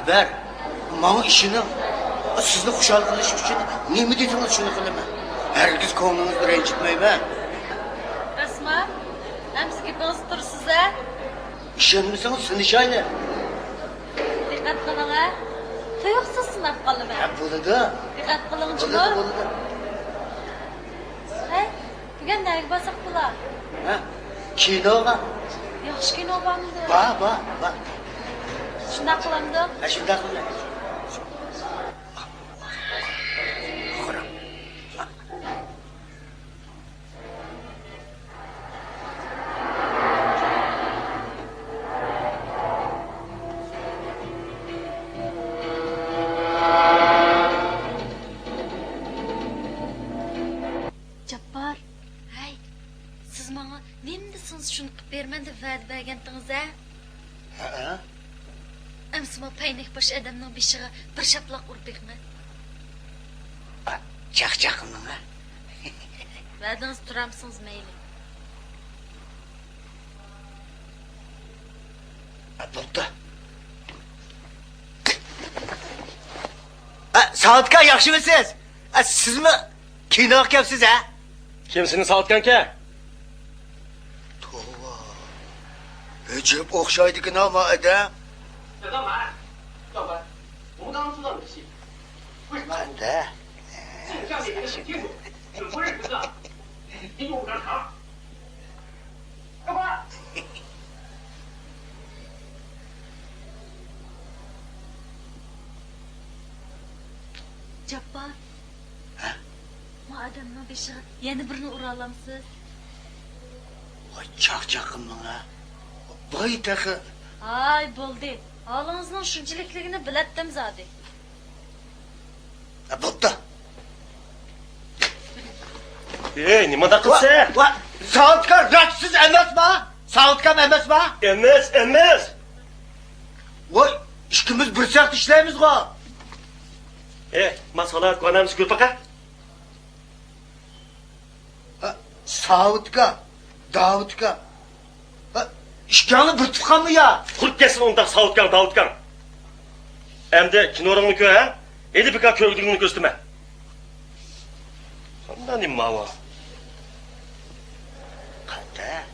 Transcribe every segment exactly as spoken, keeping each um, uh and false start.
بەر، ماڭا ئىشىنىڭ. سىزنى خۇشال قىلىش ئۈچۈن نېمە دېسىڭىز، شۇنى قىلىمەن. ھەرگىز كۆڭلىڭىزنى رەنجىتمەيمەن. راستمۇ؟ ئەمسە گېپىڭىزدە تۇرىسىز-ھە؟ ئىشەنمىسىڭىز، سىنىشايلى. دىققەت قىلىڭ-ھە. تۇيۇقسىز سىناپ قالىمەن. ھە، بولىدۇ. دىققەت قىلىڭ، بولىدۇ، جۇمۇ. بولىدۇ. ھەي، بۈگۈن نەگە بارساق بولا؟ ھە؟ كىنوغا. ياخشى كىنو بارمىدى؟ بار، بار، بار. شۇنداق قىلامدۇق؟ ھە، شۇنداق قىلىمىز. جاپپار، ھەي، سىز ماڭا نېمە دېسىڭىز شۇنى قىلىپ بېرىمەن دەپ ۋەدە بەرگەنتىڭىز ھە؟ ھەئە. ئەمسىمۇ پەينەك باش ئادەمنىڭ بېشىغا بىر شاپىلاق ئۇرۇپ بېقىمەن. ئا، چاقچاق قىلماڭ ھە. ۋەدىڭىزدە تۇرامسىڭىز مەيلى. ئا، بوپتۇ. ئا، ساۋۇتكا ياخشىمۇسىز؟ ئا، سىزمۇ كىنوغا كەپسىز ھە؟ كىم سېنى ساۋۇتكانكەن؟ توۋا. ئەجەب ئوخشايدىكىنا ما ئادەم. قانداق؟ جاپپار. ھە؟ ما ئادەمنىڭ بېشىغا يەنە بىرنى ئۇرالامسىز؟ ۋاي، چاقچاق قىلماڭ ھە. ۋاي تېخى. ھاي، بولدى. ھالىڭىزنىڭ شۇنچىلىكلىكىنى بىلەتتىم زادى. ھە، بوپتۇ. ئەي، نېمانداق قىلسا؟ ۋا، ۋا، ساۋۇتكا راستسىز ئەمەسما؟ ساۋۇتكام ئەمەسما؟ ئەمەس، ئەمەس. ۋاي، ئىككىمىز بىر سېختا ئىشلەيمىزغۇ. ئەي، ما سالاھەت كوانامىز كۆرپاقا. ھە، ساۋۇتكا، داۋۇتكا. ھە، ئىككىڭلار بىر تۇغقانمۇ يا؟ قۇرۇپ كەتسۇن ئۇنداق ساۋۇتكاڭ، داۋۇتكاڭ. ئەمدى كىنورۇڭنى كۆر ھە؟ ھېلى بىكار كۆرگۈدۈكنى كۆرسىتىمەن. قانداق نېمە ماۋۇ؟ قانداق؟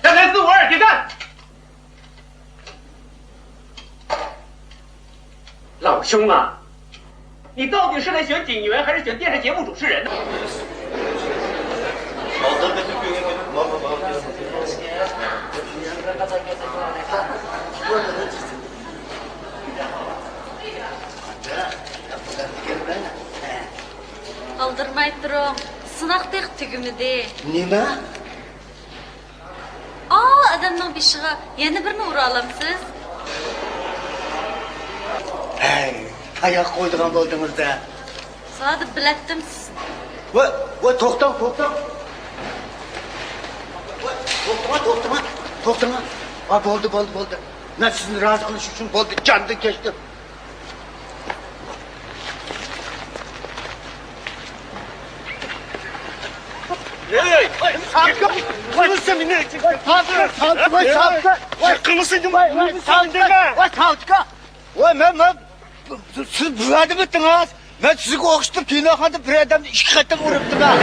Let's do work, you got. 老兄啊，你到底是来选警员还是选电视节目主持人呢？ئالدىرىماي تۇرۇڭ، سىناق تېخى تۈگىمىدى. نېمە؟ ئا، ئادەمنىڭ بېشىغا يەنە بىرنى ئۇرالامسىز؟ ھەي، تاياق قويىدىغان بولدىڭىز-دە. زادى بىلەتتىم سىزنى. ۋاي، ۋاي، توختاڭ، توختاڭ. ۋاي، توختىما، توختىما، توختىما. ۋاي، بولدى، بولدى، بولدى. مەن سىزنى رازى قىلىش ئۈچۈن بولدى، جاندىن كەچتىم. ھەي! ساۋۇتكا! ۋاي، ساۋۇتكا! ۋاي، ساۋۇتكا! ۋاي، ساۋۇتكا! ۋاي، ساۋۇتكا! ۋاي، مەن، مەن، سىز بۇ يەردىمىتىڭىز؟ مەن سىزگە ئوخشىتىپ كىنوخانىدا بىر ئادەمنى ئىككى قېتىم ئۇرۇپتىمەن.